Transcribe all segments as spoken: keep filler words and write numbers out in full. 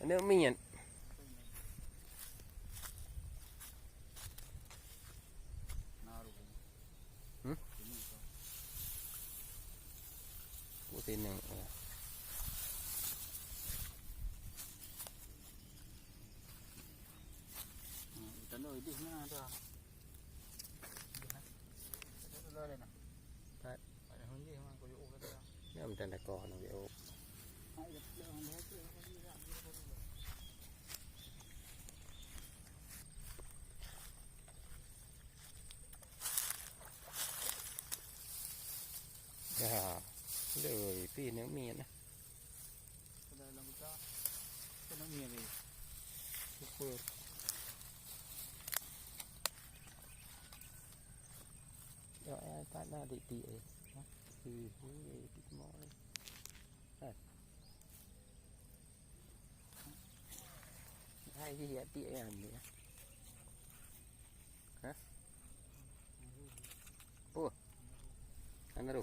Neuk miet. Hmm? Ku sini. Hmm, tanda idih na dah. Idih na. Ada tu dah na. Pat. Ada hundi mah ku yuk kata. Ya, mungkin ada kau nak yuk. Ya, lôi pih neuk miet lah. Pada dalam buta, kena miet ni. Super. Ya, eh, tak ada di, di, eh. Ha? Di, di, eh, di, di, eh. Ha? Hai, hi, ati ayam ni. Ha? Oh. Anaru.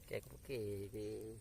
Kek, kek, kek.